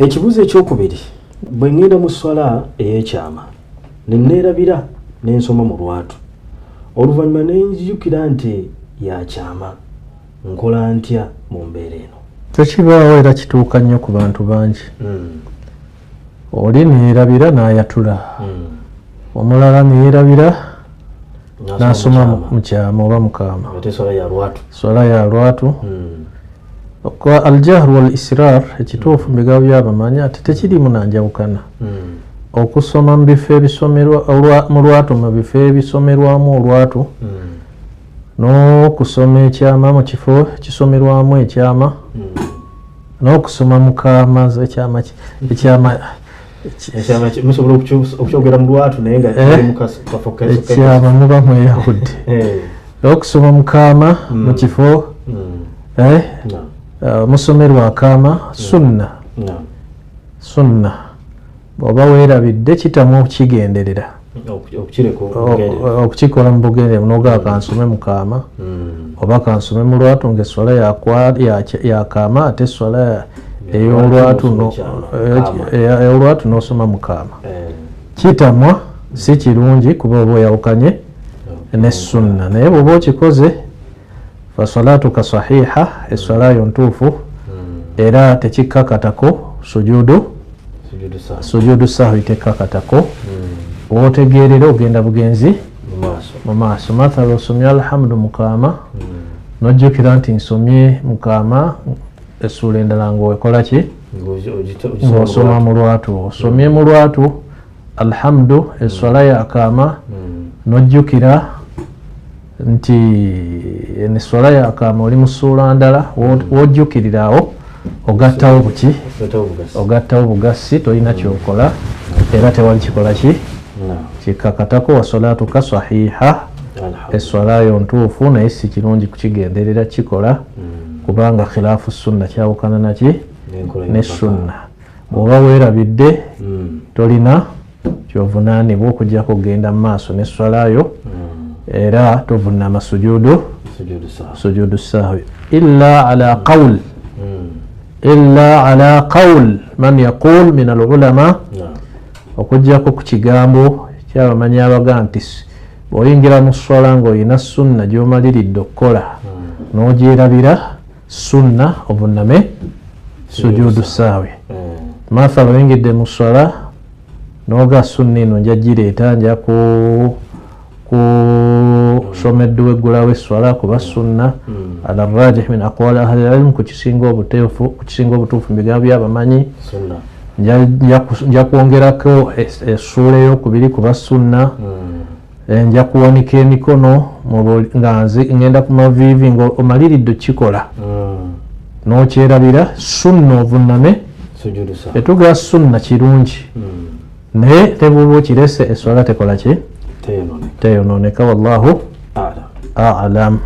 Ekibuuzo ekyokubiri, bwe ŋŋenda mu swala ey'ekyama ne neerabira ne nsoma mu lwatu, oluvannyuma ne nzijukira nti ya kyama, nkola ntya mu mbeera eno? Tekibaawo era kituuka nnyo ku bantu bangi. Oli neerabira n'ayatula, omulala neerabira n'asoma mu kyama oba mukaama, ate swala ya lwatu. Swala ya lwatu. Kwa aljahru wal israr, ekituufu mu bigambo by'abamanyi ate tekirimu nanjawukana. Okusoma mu bifo ebisomerwa mu lwatu, mu bifo ebisomerwamu olwatu, n'okusoma ekyama mu kifo kisomerwamu ekyama, n'okusoma mu kaama ekyama ekyama Ekyama musobola okukyogera mu lwatu naye nga Eh? tuli mu kafo ekyama muba mweyawudde. Okusoma mu kaama mu kifo musomerwa akaama sunna. Sunna bw'oba weerabidde kitamu okukigenderera, Okukireka obugenderevu. Okukikola mu bugenderevu n'ogamba kansome mu kaama oba kansome mu lwatu ng'esswala ya kaama, ate esswala ey'olwatu ey'olwatu n'osoma mu kaama. Kitamwa, si kirungi kuba oba oyawukanye ne sunna, naye bw'oba okikoze fasalatuka sahiha, esswala yo ntuufu, era tekikkakatako sujudu. Sujudu sahwi. Sujudu sahwi tekkakatako. Wotegeerera ogenda bugenzi mu maaso. Mu maaso. Mathala osomye alhamdu mukaama, nojjukira nti nsomye mukaama essuula endala, ngaokola ki? Ng'ogisoma mu Ng'osoma lwatu. Mu lwatu, osomye mu lwatu alhamdu, esswala yakaama, nojjukira nti eno esswala yakaama, oli mu ssuula ndala. Wojjukirirawo ogattawo buki? Ogattawo bugasi. Ogattawo bugasi, tolina kyokola era tewali kikola ki kikkakatako. Wasolatuka sahiha. Alhamdulillah. Esswala yo ntuufu, naye si kirungi kukigenderera kikola kubanga khilaafu sunna, kyawukana naki? N'enkola Ne y'omubaka. sunna. Bw'oba weerabidde, tolina kyovunaanibwa okujjako okugenda mu maaso n'esswala yo, era tovunama sujudu Sujudu sahwi. Sujudu sahwi, illa ala qawl illa ala qawl man yaqul min alulama, okujjako ku kigambo kyabamanyi abaga nti bw'oyingira mu swala ng'olina sunna gy'omaliridde okukola n'ogyerabira sunna, ovuname sujudu sahwi. Mathala oyingidde mu swala n'oga sunna eno nja gireeta, nja ku kusoma edduwa eggulawo esswala kuba sunna, ala rajih min aqwali ahli ilm, ku kisinga obuteefu, ku kisinga obutuufu mu bigambo by'abamanyi. Sunna. Nja kwongerako essuula eyokubiri kuba sunna. Nja kuwanika emikono nga ngenda ku maviivi, nga omaliridde okukikola n'okyerabira sunna, ovuname Sujudu sahwi. Etuga sunna kirungi, naye tebwoba okirese esswala tekola ki? Teyonooneka. Teyonooneka. Wallahu A'lam. Alam.